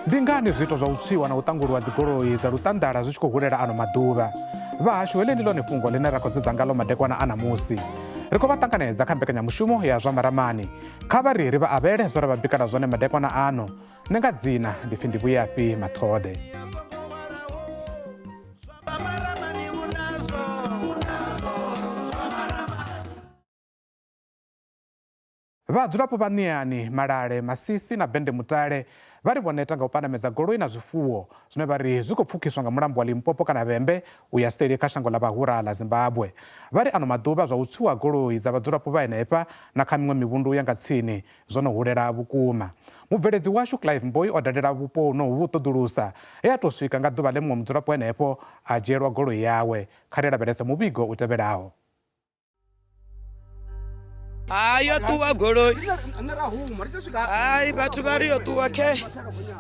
Ndi ngani zwiito zwa u tswiwa na u ṱanguliwa dzigoloi dza luṱanḓala zwi tshi khou hulela ano maḓuvha? Vhahashu, heḽi ndi ḽone fhungo ḽine ra khou sedza ngaḽo madekwana a ṋamusi. Ri khou vha ṱanganedza kha mbekanyamushumo ya zwa maramani. Kha vha ri ri vha avhele zwe ra vha bikela zwone madekwana ano. Nṋe nga dzina ndi pfi ndi Vhuyafhi Maṱhode. Vhadzulapo vha Ṋiani, Malale, Masisi na Bende Mutale vha ri vho neta nga u pandamedza goloi na zwifuwo zwine vha ri zwi khou pfukiswa nga mulambo wa Limpopo kana Vhembe u ya seli kha shango ḽa vhahura ḽa Zimbabwe. Vha ri ano maḓuvha zwa u tswiwa goloi dza vhadzulapo vha henefha na kha miṅwe mivhundu ya nga tsini zwo no hulela vhukuma. Mubveledzi washu Clive Mboi o dalela vhupo honohu vhu ṱoḓulusa he a tou swika nga ḓuvha ḽe muṅwe mudzulapo henefho a dzhielwa goloi yawe. Kha ri lavhelese muvhigo u tevhelaho. Hai yo ṱuwa goloi hai vhathu vha ri yo ṱuwa khe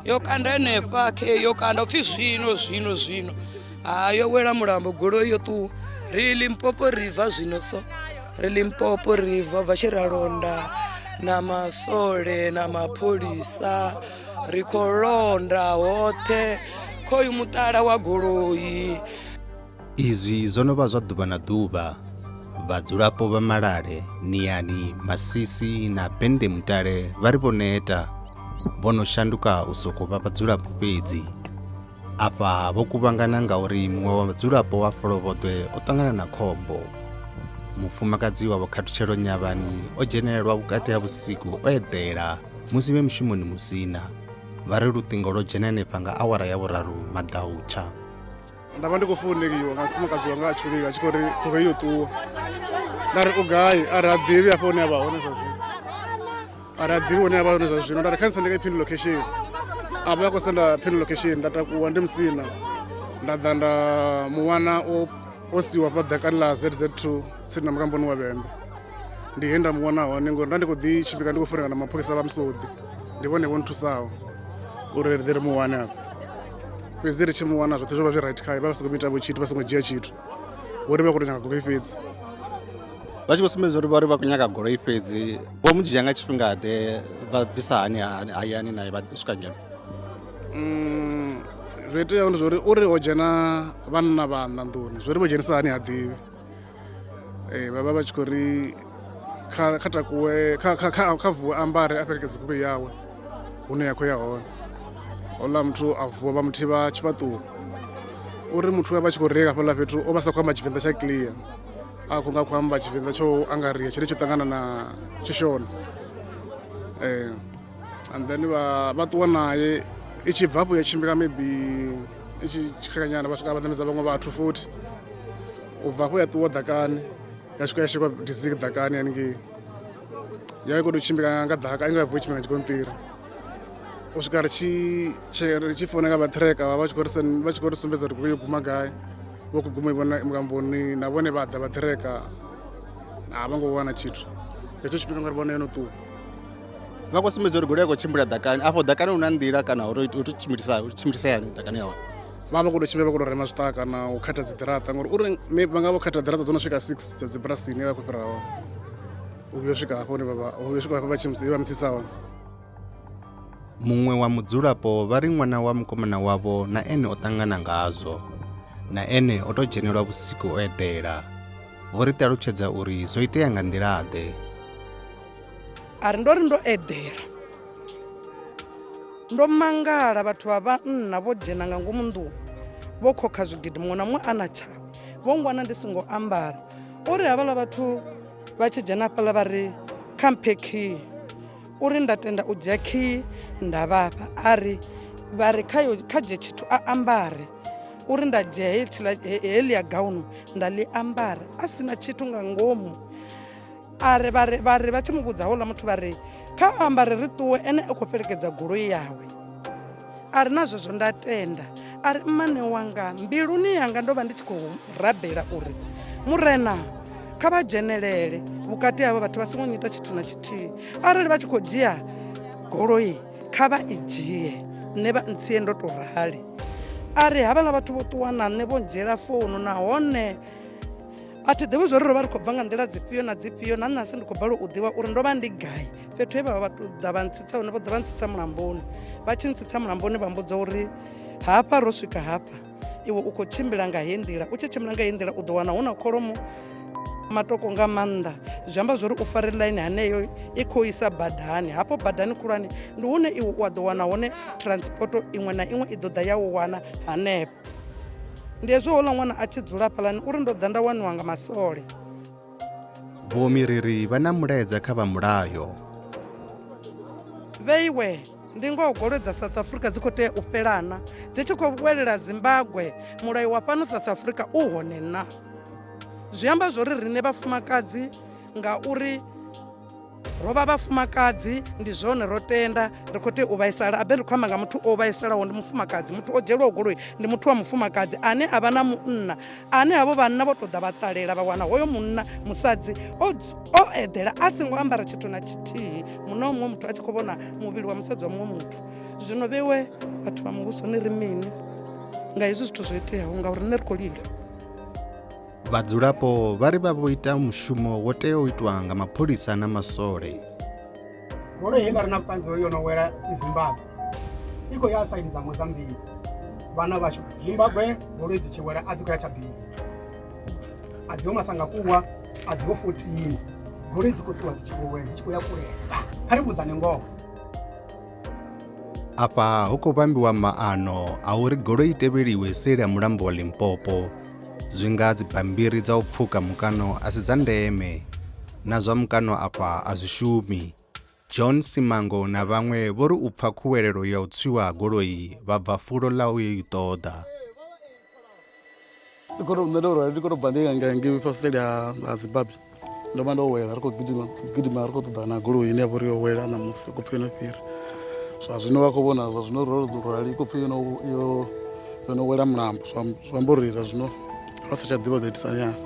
yo kanda henefha khe yo kanda upfhi zwino zwino zwino hai yo wela mulambo goloi yo ṱuwa ri Limpopo river zwino so ri Limpopo river bva tshe ra londa na masole na mapholisa ri khou londa hoṱhe khoyu muṱala wa goloi. Izwi zwo no vha zwa ḓuvha na ḓuvha. Vhadzulapo vha Malale, Niani, Masisi na Bende Mutale vha ri vho neta, vho no shanduka u sokou vha vhadzulapo fhedzi. Afha vho kuvhangana ngauri muṅwe wa vhadzulapo wa Folovhodwe o ṱangana na khombo. Mufumakadzi wa Vho Khathutshelo Nyavhani o dzhenelelwa vhukati ha vhusiku o eḓela musi vhe mushumoni Musina. Vha ri luṱingo lwo dzhena henefha nga awara ya vhuraru maḓautsha. Nda vha ndi khou founeliwa nga mufumakadzi wanga a tshi lila a tshi khou ri goloi yo ṱuwa. Nda ri u gai a ri ha ḓivhi hafha hune a vha hone zwa zwino, a ri ha ḓivhi hune a vha hone zwa zwino. Nda ri kha sende kha pin location, a vha a khou senda pin location. Nda takuwa ndi Musina nda ḓa nda mu wana o o siiwa hafha ḓakani ḽa ZZ2 tsini na mulamboni wa Vhembe. Ndi he nda mu wana hone ngori nda ndi khou ḓi tshimbila ndi khou founela na mapholisa vha Musodi, ndi vhone vho nthusaho uri ri ḓe ri mu wane hafha. Fhedzi ri tshi mu wana zwoṱhe zwo vha zwi right khae, vha vha songo mu ita vho tshithu, vha songo dzhia tshithu, vho ri vha khou tou nyaga goloi fhedzi. Vha tshi khou sumbedza uri vha ri vha khou nyaga goloi fhedzi, vho mu dzhia nga tshifhingaḓe, vha bvisa hani hayani naye vha swika ngeno? Zwo iteaho ndi zwa uri uri ho dzhena vhanna vhaṋa nḓuni, zwo ri vho dzhenisa hani ha ḓivhi. Vha vha vha tshi khou ri kha kha takuwe kha kha kha vuwe ambare a fhelekedze goloi yawe hune ya khou ya hone. Houḽa muthu a vuwa vha muthivha tshifhaṱuwo uri muthu we a vha tshi khou reila hafhaḽa fhethu o vha sa khou amba tshivenḓa tsha clear, a khou nga khou amba tshivenḓa tsho angaria tshine tsho ṱangana na tshishona. And then vha vha ṱuwa naye i tshi bva hafho ya tshimbila maybe i tshi tshikhalanyana vha swika vha ṋamedza vhaṅwe vhathu futhi. U bva hafho ya ṱuwa ḓakani ya swika ya shekwa diziki ḓakani haningei, ya i khou tou tshimbila nga ḓaka i nga vuwa tshimbila nga tshigonṱiri u swika ri tshi ri tshi founa vha tracker vha vha tshi khou ri vha tshi khou ri sumbedza uri goloi yo guma gai, vho khou guma i vhona mulamboni na vhone vha ḓa vha tracker a vho ngo wana tshithu. Hetsho tshifhinga ngori vhone yo no ṱuwa. Vha khou sumbedza uri goloi a khou tshimbila ḓakani, afho ḓakani hu na nḓila kana hu tou tshimbilisa tshimbilisa hani ḓakani ya hone? Vha vha khou tou tshimbila vha khou tou rema zwiṱaka na u khatha dzi ḓiraṱa ngori uri vha nga vho khatha ḓiraṱa dzo no swika 6 dza dzi bulasini vha khou fhira hone u vhuya u swika hafho hune vha u vhuya u swika hafho vha tshi vha mutsisa hone. Muṅwe wa mudzulapo vha ri ṅwana wa mukomana wavho na ene o ṱangana ngazwo. Na ene o tou dzhenelwa vhusiku o eḓela. Vho ri ṱalutshedza uri zwo itea nga nḓila-ḓe. A ri ndo ri ndo eḓela ndo mangala vhathu vha vhanna vho dzhena nga ngomu nḓuni vho khokha zwigidi muṅwe na muṅwe a na tshawe vho ngwana ndi songo ambara. Uri havhaḽa vhathu vha tshi dzhena hafhaḽa vha ri kha mphe khii, uri nda tenda u dzhia khii nda vhafha. A ri vha ri kha yo kha dzhie tshithu a ambare, uri nda dzhia hetshiḽa heḽia gaunu nda ḽi ambara a sina tshithu nga ngomu. A ri vha ri vha ri vha tshi mu vhudza houḽa muthu vha ri kha ambare ri ṱuwe ene u khou fhelekedza goloi yawe. A ri na zwezwo nda tenda. A ri mmane wanga mbiluni yanga ndo vha ndi tshi khou rabela uri murena kha vha dzhenelele vhukati havho vhathu vha songo nyita tshithu na tshithihi, arali vha tshi khou dzhia goloi kha vha i dzhie, nṋe vha ntsie ndo to rali. A ri havhaḽa vhathu vho ṱuwa na nṋe vho ndzhiela founu, nahone a thi ḓivhi zwori ro vha ri khou bva nga nḓila dzifhio na dzifhio, na nṋe asi ndi khou balelwa u ḓivha uri ndo vha ndi gai fhethu he vha vha ḓa vha ntsitsa hone. Vho ḓa vha ntsitsa mulamboni, vha tshi ntsitsa mulamboni vha mbudza uri hafha ro swika hafha, iwe u khou tshimbila nga heyi nḓila, u tshi tshimbila nga heyi nḓila u ḓo wana hu na kholomo matoko nga maanḓa, zwi amba zwori u fare ḽaini haneyo i khou isa badani, hafho badani khulwane ndi hune iwe u a ḓo wana hone transport iṅwe na iṅwe i ḓo ḓa ya u wana hanefho. Ndi hezwo houḽa ṅwana a tshi dzula hafhaḽani uri ndo ḓa nda waniwa nga masole. Vho Miriri vha na mulaedza kha vha mulayo. Vheiwe ndi ngoho goloi dza South Africa dzi khou tea u fhelana dzi tshi khou welela Zimbabwe, mulayo wa fhano South Africa u hone na? Zwi amba zwori riṋe vhafumakadzi ngauri ro vha vhafumakadzi ndi zwone ro tenda ri khou tea u vhaisala. Abe ri khou amba nga muthu o vhaisalaho ndi mufumakadzi, muthu o dzhielwaho goloi ndi muthu wa mufumakadzi ane a vha na munna, ane havho vhanna vho tou ḓa vha ṱalela vha wana hoyo munna musadzi o eḓela a songo ambara tshithu na tshithihi, munna wa muṅwe muthu a tshi khou vhona muvhili wa musadzi wa muṅwe muthu. Zwino vhewe vhathu vha muvhuso ni ri mini nga hezwi zwithu zwo iteaho, ngauri nṋe ri khou lila. Vhadzulapo vha ri vha vho ita mushumo wo tea u itwa nga mapholisa na masole. Goloi heiḽa ri na vhuṱanzi uri yo no wela i Zimbabwe, i khou ya saidi dza Mozambique. Vhana vhashu Zimbabwe goloi dzi tshi wela a dzi khou ya tshabini, a dziho Masangakuwa, a dziho 14, goloi dzi khou ṱuwa dzi tshi khou wela dzi tshi khou ya kulesa. Kha ri vhudzane ngoho. Afha hu khou vhambiwa maano a uri goloi i tevheliwe seli ha mulambo wa Limpopo. Zwi nga dzibammbiri dza u pfuka mukano a si dza ndeme, na zwa mukano afha a zwi shumi. John Simango na vhaṅwe vho ri u pfa khuwelelo ya u tswiwa ha goloi vha bva fulo ḽa u yo i ṱoḓa. Ndi khou tou nṋe ndo rali ndi khou tou bva ndi nga ngei fhasi seli ha Zimbabwe, ndo vha ndo wela ri khou gidima gidima ri khou ṱoḓa na goloi ine ya vha uri yo wela ṋamusi khou pfhi yo no fhira. Zwa zwino vha khou vhona zwa zwino ro rali khou pfhi yo no wela mulambo, zwi amba uri zwa zwino ro sa tsha ḓivha ḓo itisani hani.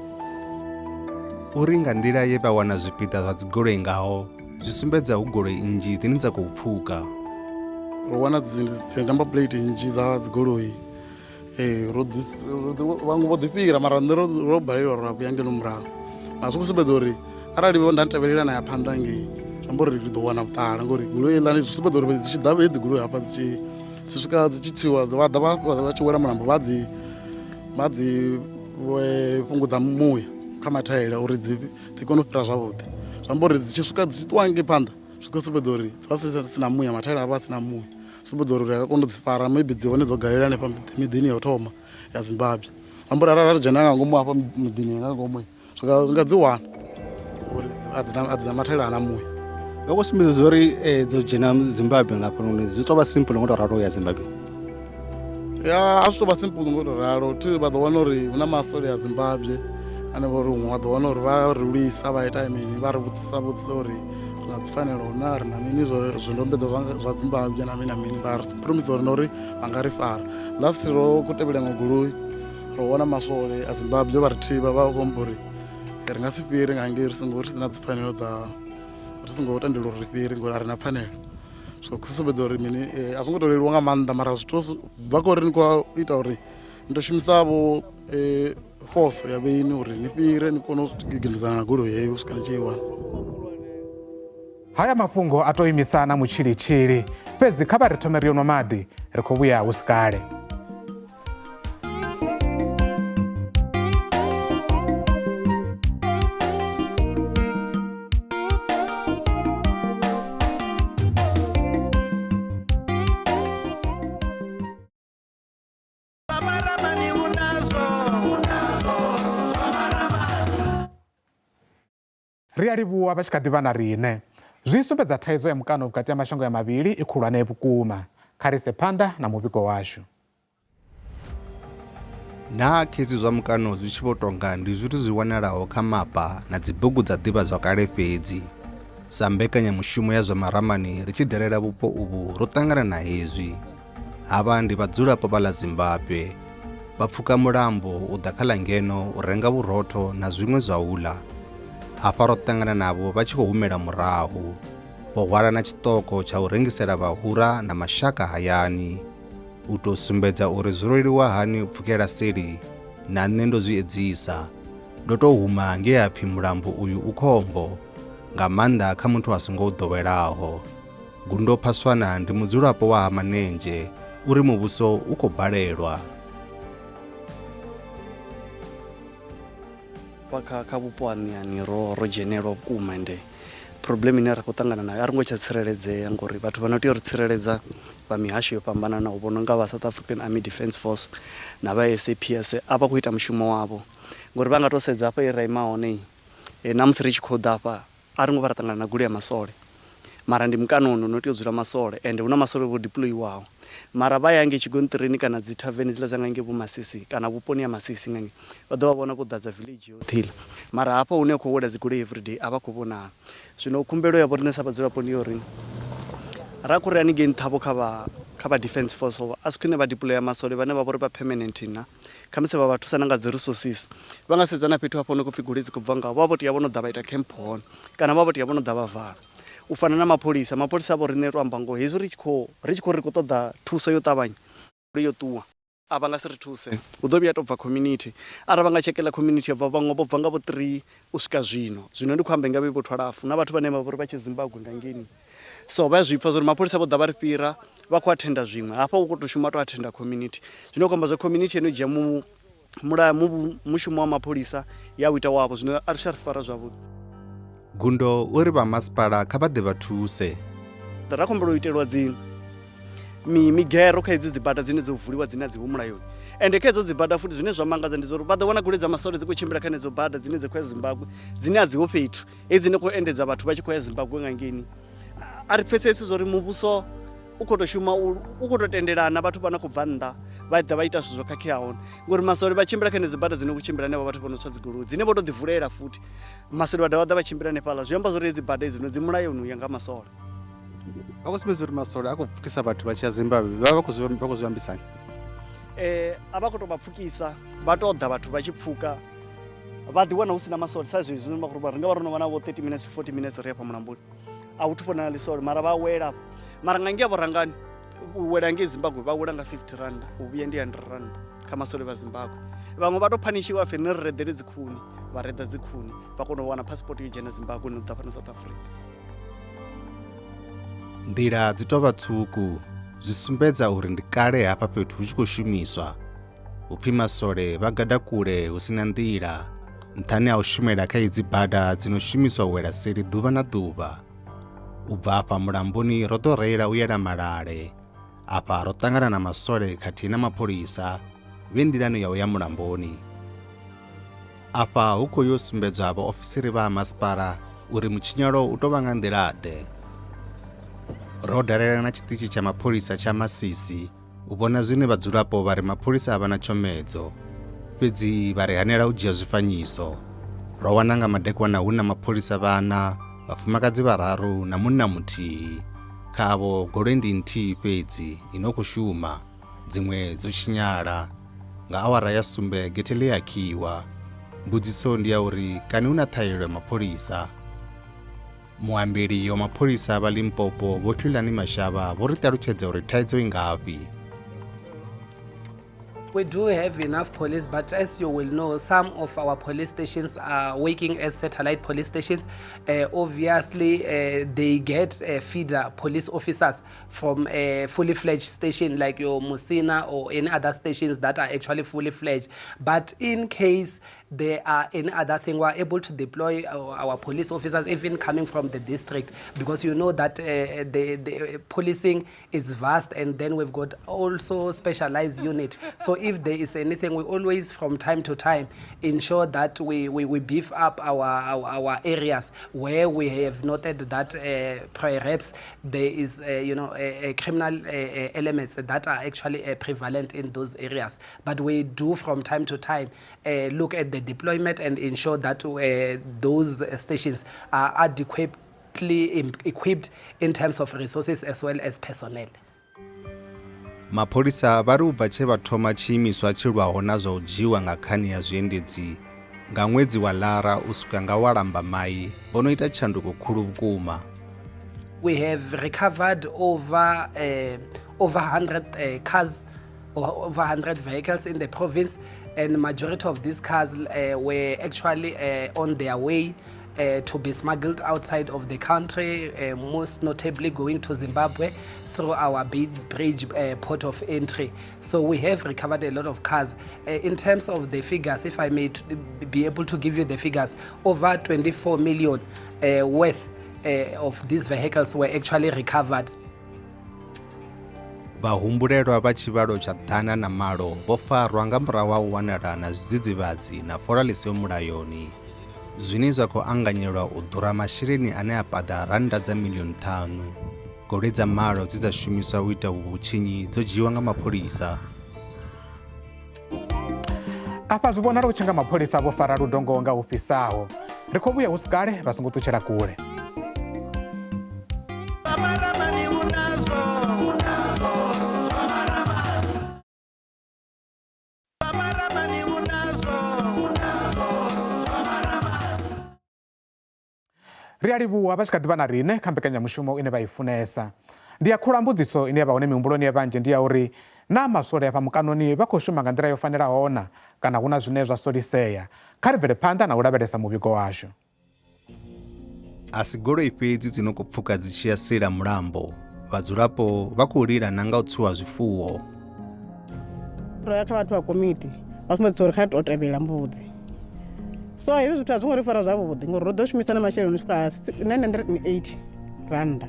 Uri nga nḓila ye vha wana zwipiḓa zwa dzigoloi ngaho zwi sumbedza hu goloi nnzhi dzine dza khou pfuka. Ro wana dzi number plate nnzhi dza dzigoloi, ro vhaṅwe vho ḓi fhira mara nṋe ro balelwa ra vhuya ngeno murahu. Mara zwi khou sumbedza uri arali vho nda tevhelela na ya phanḓa ngei zwi amba uri ri ḓo wana vhuṱala, ngori goloi heiḽani zwi sumbedza uri dzi tshi ḓa hedzi goloi hafha dzi tshi swika dzi tshi tswiwa vha ḓa vha tshi wela mulambo vha dzi fhungudza muya kha mathaela uri dzi kone u fhira zwavhuḓi. Zwi amba uri dzi tshi swika dzi tshi ṱuwa ngei phanḓa zwi khou sumbedza uri dzi vha dzi si na muya, mathaela a vha a si na muya, sumbedza uri ri nga kona u dzi fara maybe dzi hone dzo galela hanefha miḓini ya u thoma ya Zimbabwe. Amba uri arali ra dzhena nga ngomu hafha miḓini nga ngomu zwi nga dzi wana uri a dzi na mathaela a na muya. Vha khou sumbedza uri dzo dzhena Zimbabwe nga hafhanoni zwi tou vha simple ngo tou ralo u ya Zimbabwe. Ya a zwi tou vha simple ngo tou ralo, thi vha ḓo wana uri hu na masole a Zimbabwe ane vha uri huṅwe wa ḓo wana uri vha ri lwisa vha ita mini, vha ri vhudzisa vhudzisa uri ri na dzipfanelo na ri na mini zwindombedzwa zwa Zimbabwe na mini na mini, vha ri promise uri na uri vha nga ri fara. Last ro khou tevhela nga goloi ro wana maswole a Zimbabwe vha ri thivha vha khou amba uri ri nga si fhire nga ngei ri songo ri si na dzipfanelo dza ri songo tendelwa uri ri fhire ngori a ri na pfanelo. So khou sumbedza uri mini a zwo ngo to leluwa nga maanḓa mara zwi to bva kha uri ni khou ita uri ni to shumisa vho force ya vheini uri ni fhire ni kone u gidimedzana na goloi heyo u swika ni tshi i wana. Haya mafhungo a to imisa na mutshilitshili, fhedzi kha vha ri thome ri yo nwa maḓi, ri khou vhuya hu si kale. Ri a livhuwa vha tshi kha ḓi vha na riṋe. Zwi sumbedza thaidzo ya mukano vhukati ha mashango ya mavhili i khulwane vhukuma. Kha ri ise phanḓa na muvhigo washu. Naa khezwi zwa mukano zwi tshi vho tonga ndi zwithu zwi wanalaho kha mapa na dzibugu dza ḓivhazwakale fhedzi? Sa mbekanyamushumo ya zwa maramani ri tshi dalela vhupo uvhu ro ṱangana na hezwi. Havha ndi vhadzulapo vha ḽa Zimbabwe. Vha pfuka mulambo u ḓa kha ḽa ngeno u renga vhurotho na zwiṅwe zwa u ḽa. Hafha ro ṱangana navho vha tshi khou humela murahu. Vho hwala na tshiṱoko tsha u rengisela vhahura na mashaka hayani. U tou sumbedza uri zwo leluwa hani u pfukela seli, na nṋe ndo zwi edzisa. Ndo tou huma nge ha pfi mulambo uyu u khombo, nga maanḓa kha muthu a songo u ḓowelaho. Gundo Phaswana ndi mudzulapo wa Ha Manenzhe uri muvhuso u khou balelwa. Hafha kha kha vhupo ha Miani ro ro dzhenelwa vhukuma ende problem ine ra khou ṱangana nayo a ri ngo tsha tsireledzea ngori vhathu vha no tea u ri tsireledza vha mihasho yo fhambananaho vho no nga vha South African Army Defence Force na vha SAPS a vha khou ita mushumo wavho ngori vha nga to sedza hafha he ra ima hone na musi ri tshi khou ḓa hafha A ri ngo vha ra ṱangana na goloi ya masole mara ndi mukanoni no tea u dzula masole ende hu na masole vho deployiwaho mara vha ya hangei tshigonṱirini kana dzi thaveni hedziḽa dza nga ngei vho Masisi kana vhuponi ha Masisi nga ngei vha ḓo vha vhona vho ḓadza village yoṱhe iḽa mara hafha hune ha khou wela dzi goloi everyday a vha khou vhonala. Zwino khumbelo ya vho riṋe sa vhadzulapo ndi ya uri ra khou ri haningei nṱha vho kha vha kha vha defence force a si khwine vha deployer masole vhane vha vha uri vha permanent na. Khamusi vha vha thusa na nga dzi resources. Vha nga sedza na fhethu hafho hune khou pfi goloi dzi khou bva ngaho, vha vha vho tea vho no ḓa vha ita camp hone kana vha vha vho tea vho no ḓa vha vala. U fana na mapholisa, mapholisa a vho riṋe to amba ngoho hezwi ri tshi khou ri tshi khou ri khou ṱoḓa thuso yo ṱavhanya goloi yo ṱuwa a vha nga si ri thuse hu ḓo vhuya to bva community. Arali vha nga tshekela community ya bva vhaṅwe vho bva nga vho 3 u swika zwino, zwino ndi khou amba i nga vha i vho 12 na vhathu vhane vha vha uri vha tshe Zimbabwe nga ngeini. So vha ya zwi pfa zwa uri mapholisa vho ḓa vha ri fhira vha khou athenda zwiṅwe hafha hu khou tou shuma to athenda community zwino khou amba zwa community ino dzhia mu mulayo mushumo wa mapholisa ya u ita wavho zwino a ri tsha ri fara zwavhuḓi. Gundo uri vha masipala kha vha ḓe vha thuse. Ra khou humbela u itelwa dzi mi migero kha hedzi dzibada dzine dzo vuliwa dzine a dzi ho mulayoni ende kha hedzo dzibada futhi zwine zwa mangadza ndi zwa uri vha ḓo wana goloi dza masole dzi khou tshimbila kha henedzo bada dzine dza khou ya Zimbabwe dzine a dziho fhethu hedzi ni khou endedza vhathu vha tshi khou ya Zimbabwe nga ngeini a ri pfesesi zwa uri muvhuso u khou tou shuma u khou tou tendelana vhathu vha no khou bva nnḓa vha ḓa vha ita zwithu zwo khakheaho ngori masole vha tshimbila kha henedzi bada dzine khou tshimbila henevha vhathu vho no tswa dzigoloi dzine vho tou ḓi vulela futhi masole vha dovha ḓa vha tshimbila hanefhaḽa zwi amba zwori hedzi bada hedzi dzi mulayoni u ya nga masole. Vha khou sumbedza uri masole a khou pfukisa vhathu vha tshi ya Zimbabwe vha vha khou zwi ambisa hani? A vha khou tou vha pfukisa vha tou ḓa vhathu vha tshi pfuka vha ḓi wana hu si na masole sa zwezwi ri nga vha ro no vha na vho 30 minutes to 40 minutes ri afha mulamboni a hu thu vhonala ḽisole mara vha wela mara nga ngei vhorangani u wela ngei Zimbabwe vha wela nga 50 rand u vhuya ndi 100 rand kha masole vha Zimbabwe vhaṅwe vha to phanishiwa pfi ni ri reḓele dzikhuni vha reḓa dzikhuni vha kona u wana passport yo dzhena Zimbabwe no ḓa fhano South Africa. Nḓila dzi tou vha tswuku zwi sumbedza uri ndi kale hafha fhethu hu tshi khou shumiswa. Hu pfi masole vha gada kule hu si na nḓila, nṱhani ha u shumela kha idzi bada dzi no shumiswa u wela seli ḓuvha na ḓuvha. U bva afha mulamboni ro ḓo reila u yela Malale. Afha ro ṱangana na masole khathihi na mapholisa vhe nḓilani ya u ya mulamboni. Afha hu khou yo sumbedzwa vhaofisiri vha ha masipala uri mutshinyalo u tou vha nga nḓila-ḓe. Ro dalela na tshiṱitshi tsha mapholisa tsha Masisi u vhona zwine vhadzulapo vha ri mapholisa a vha na tshomedzo, fhedzi vha ri hanela u dzhia zwifanyiso. Ro wana nga madekwana hu na mapholisa vhaṋa, vhafumakadzi vhararu na munna muthihi. Kha avho goloi ndi nthihi fhedzi i no khou shuma, dziṅwe dzo tshinyala. Nga awara ya sumbe gethe ḽi a khiiwa. Mbudziso ndi ya uri kani hu na ṱhahelelo ya mapholisa? Muambeli wa mapholisa vha Limpopo Vho Hlulani Mashaba vho ri ṱalutshedza uri thaidzo i ngafhi. We do have enough police, but as you will know, some of our police stations are working as satellite police stations. Obviously, they get feeder police officers from a fully fledged station like your Musina or any other stations that are actually fully fledged. But in case there are any other thing, we are able to deploy our police officers, even coming from the district, because you know that the policing is vast, and then we've got also specialized unit. So if there is anything, we always from time to time ensure that we beef up our areas where we have noted that perhaps there is a criminal elements that are actually prevalent in those areas. But we do from time to time look at the deployment and ensure that those stations are adequately equipped in terms of resources as well as personnel. Mapholisa vha ri u bva tshe vha thoma tshiimiswa tshi lwaho na zwa u dzhiiwa nga khani ya zwiendedzi nga ṅwedzi wa Lara u swika nga wa Lambamai vho no ita tshanduko khulu vhukuma. We have recovered over 100 cars or over 100 vehicles in the province, and the majority of these cars were actually on their way to be smuggled outside of the country, most notably going to Zimbabwe through our Beitbridge port of entry. So we have recovered a lot of cars. In terms of the figures, if I may be able to give you the figures, over 24 million worth of these vehicles were actually recovered. Vhahumbulelwa vha tshivhalo tsha 108 vho farwa nga murahu ha u wanala na zwidzidzivhadzi na fola ḽi siho mulayoni, zwine zwa khou anganyelwa u ḓura masheleni ane a paḓa rannda dza miḽioni 5. Goloi dza malo dze dza shumiswa u ita vhutshinyi dzo dzhiiwa nga mapholisa. Afha zwi vhonala u tshi nga mapholisa vho fara ludongo nga hu fhisaho. Ri khou vhuya hu si kale, vha songo ṱutshela kule. Ri a livhuwa vha tshi kha ḓi vha na riṋe kha mbekanyamushumo ine vha i funesa. Ndi ya khula mbudziso ine ya vha hone mihumbuloni ya vhanzhi ndi ya uri na maswole afha mukanoni vha khou shuma nga nḓila yo fanelaho na kana hu na zwine zwa solisea. Kha ri bvele phanḓa na u lavhelesa muvhigo washu. A si goloi fhedzi dzi no khou pfuka dzi tshi ya seli mulambo. Vhadzulapo vha khou lila na nga u tswiwa zwifuwo. Ro ya kha vhathu vha komiti vha sumbedza uri kha ri tou tevhela mbudzi. So hezwi zwithu a zwo ngo ri fara zwavhuḓi ngori ro ḓo shumisa na masheleni u swika 980 rannda.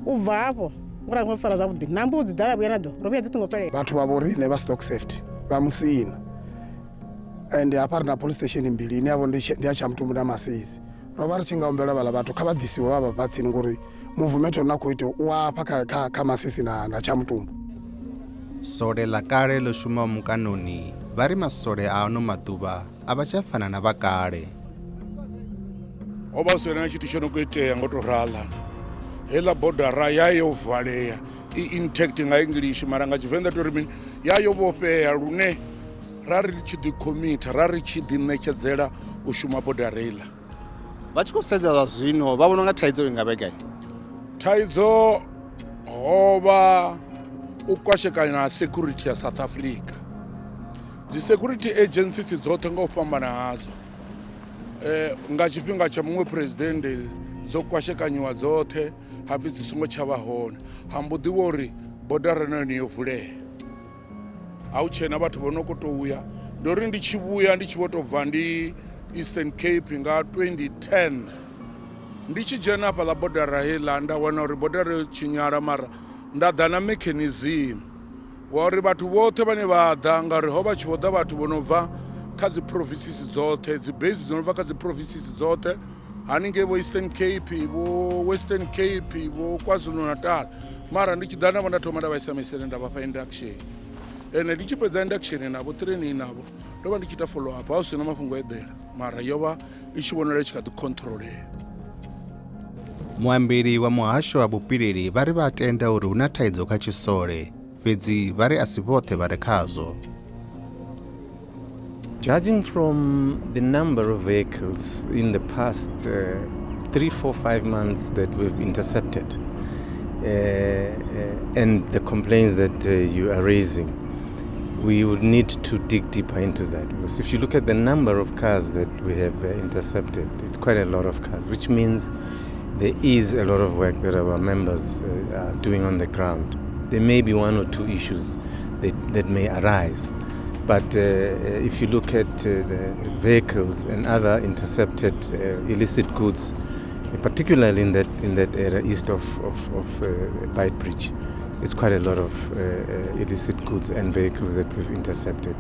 U bva hafho ngori a zwo ngo fara zwavhuḓi na mbudzi dza vhuya nadzo ro vhuya dzi songo fhelela. Vhathu vha vho riṋe vha stock safety vha Musina, ende hafha ri na police station mbili ine yavho ndi ya Tshamutumbu na Masisi. Ro vha ri tshi nga humbela vhaḽa vhathu kha vha ḓisiwe vha vha tsini ngori movement une khou ita u afha kha Masisi na Tshamutumbu. Sole ḽa kale ḽo shumaho mukanoni vha ri masole a ano maḓuvha a vha tsha fana na vha kale. Ho vha hu si na tshithu tsho no khou itea ngo to rala. Heiḽa bodara ya yo valea i intact nga English mara nga Tshivenḓa tori mini ya yo vhofhea lune ra ri tshi ḓi commit ra ri tshi ḓi ṋetshedzela u shuma bodara heiḽa. Vha tshi khou sedza zwa zwino vha vhona unga thaidzo i nga vha gai? Thaidzo ho vha u kwashekanya ha security ya South Africa. Dzi security agencies dzoṱhe nga u fhambana hadzo nga tshifhinga tsha muṅwe president dzo kwashekanyiwa dzoṱhe hapfi dzi songo tsha vha hone, ha mbo ḓi vha uri bodara na yone yo vulea, a hu tshena vhathu vho no khou tou uya. Ndi uri ndi tshi vhuya ndi tshi vho tou bva ndi Eastern Cape nga 2010 ndi tshi dzhena hafhaḽa bodara heiḽa nda wana uri bodara yo tshinyala, mara nda ḓa na mechanism wa uri vhathu vhoṱhe vhane vha ḓa, ngauri ho vha tshi vho ḓa vhathu vho no bva kha dzi provinces dzoṱhe, dzi base dzo no bva kha dzi provinces dzoṱhe haningei vho Eastern Cape, vho Western Cape, vho KwaZulu Natal, mara ndi tshi ḓa navho nda thoma nda vha isa misele nda vha fha induction, ende ndi tshi fhedza induction navho training navho ndo vha ndi tshi ita follow up, ha hu sina mafhungo eḓela, mara yo vha i tshi vhonala i tshi kha ḓi controlea. Muambeli wa muhasho wa vhupileli vha ri vha tenda uri hu na thaidzo kha tshisole, fhedzi vha ri a si vhoṱhe vha re khazwo. Judging from the number of vehicles in the past 3, 4, 5 months that we've intercepted and the complaints that you are raising, we would need to dig deeper into that. Because if you look at the number of cars that we have intercepted, it's quite a lot of cars, which means there is a lot of work that our members are doing on the ground. There may be one or two issues that may arise. But if you look at the vehicles and other intercepted illicit goods, particularly in that area east of Beitbridge, it's quite a lot of illicit goods and vehicles that we've intercepted.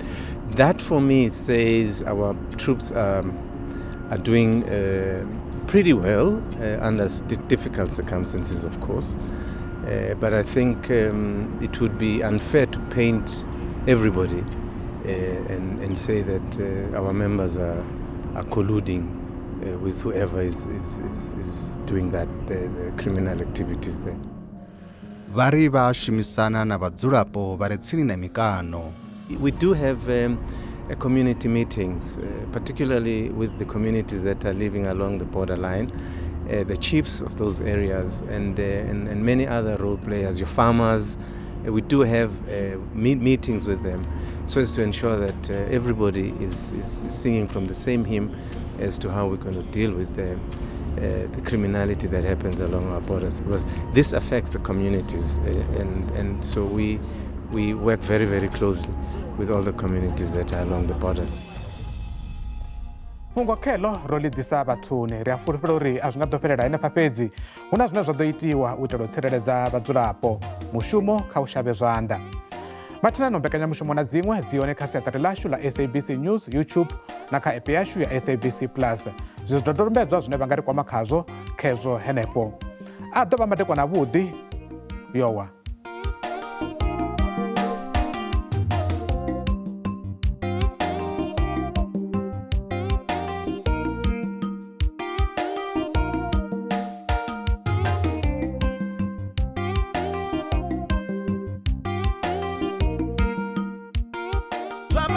That for me says our troops are doing pretty well under difficult circumstances, of course. But I think it would be unfair to paint everybody and say that our members are colluding with whoever is doing that, the criminal activities there. Vha ri vha a shumisana na vhadzulapo vha re tsini na mikano. We do have community meetings, particularly with the communities that are living along the borderline, the chiefs of those areas and, and, and many other role players, your farmers. We do have meetings with them so as to ensure that everybody is, is, is singing from the same hymn as to how we're going to deal with the, the criminality that happens along our borders, because this affects the communities, and, and so we, we work very, very closely with all the communities that are along the borders. Fhungo khelo ro ḽi ḓisa vhathuni. Ri a fulufhela uri a zwi nga ḓo fhelela henefha fhedzi, hu na zwine zwa ḓo itiwa u itela u tsireledza vhadzulapo. Mushumo kha u shavhe zwanḓa. Mathina no mbekanyamushumo na dziṅwe dzi hone kha siaṱari ḽashu ḽa SABC News YouTube na kha app yashu ya SABC Plus. Zwi zwidodombedzwa zwine vha nga ri kwama khazwo khezwo henefho. A ḓo vha madekwana avhuḓi yowa. Zwa